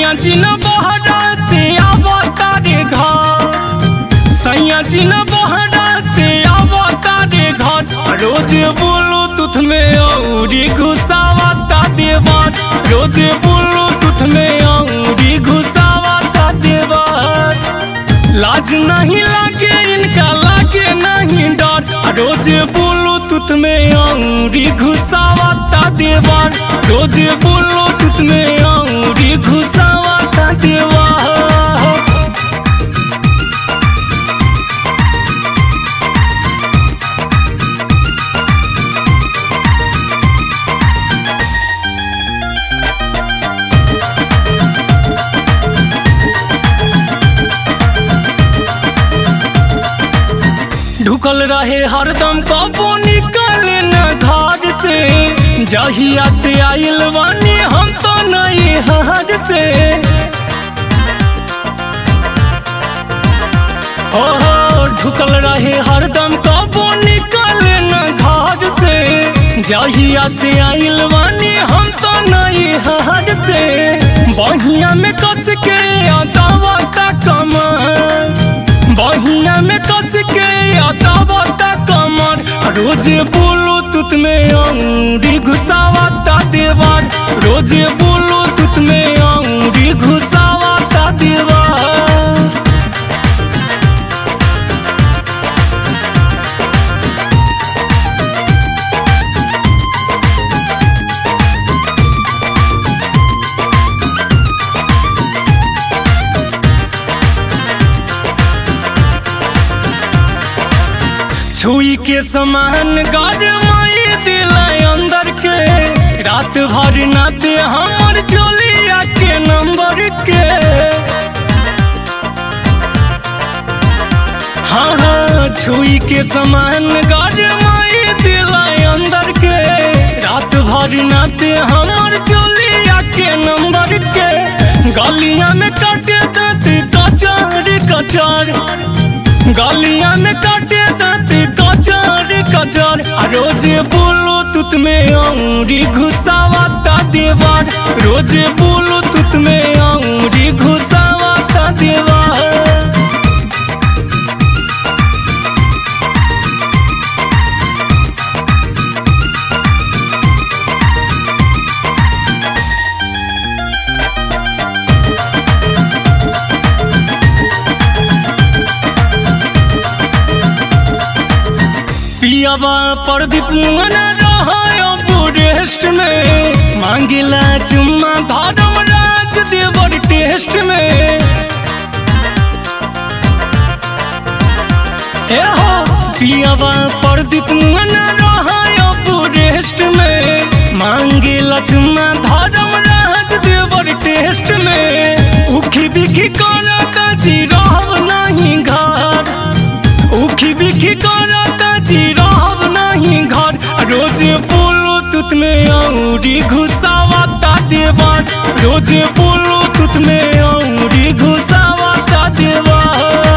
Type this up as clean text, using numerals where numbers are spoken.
सैया जी न बहरा से आवता रे घर, सैया जी न बहरा से आवता रे घर। रोज बोलो तुथ में औरी घुसावता देवर, रोज बोलो तुथ में औरी घुसावता देवर। लाज नहीं लागे इनका लागे नहीं डर, रोज बोलो तुथ में औरी घुसावता देवर, रोज बोलो तुथ में औरी घुसावता देवर। ढुकल रहे हरदम कबो निकले न घर से, जहिया से आइल बानी हम तो नहीं हार से। हो हो ढुकल रहे हरदम कबो निकले न घर से, जहिया से आइल बानी हम तो नहीं हार से। बहिया में कस के आता कमर, बहिया में कस के आता कमर। रोज बोलो तुत में औरी घुसावता देवर, रोज बोलो तुत में औरी घुसावता देवर। छुई के समान गरमाई दिल अंदर के, रात भर नाते हमर चोलिया के नंबर के। हाँ हाँ छुई के समान गरमाई दिल अंदर के, रात भर नाते हमर चोलिया के नंबर के। गलियां में काटे दांत कचर कचर, गलियां में काटे दांत कचर कचर। रोज बोलो तुत में औरी घुसावता देवर, रोज बोलो तुत में औरी घुसावता देवर। पियावा प्रदीप मना रहा में, मांगिला चुम्मा धर्म राज देवर टेस्ट में। ए हो पियावा प्रदीप मना रहा में, मांगिला चुम्मा धर्म राज देवर टेस्ट में। उखी बिखी करता जी रहब नहीं घर, उखी बिखी करता जी रहब नहीं घर। रोज बोलो तुत में औरी घुसावता देवर, रोज बोलो तुत में औरी घुसावता देवर।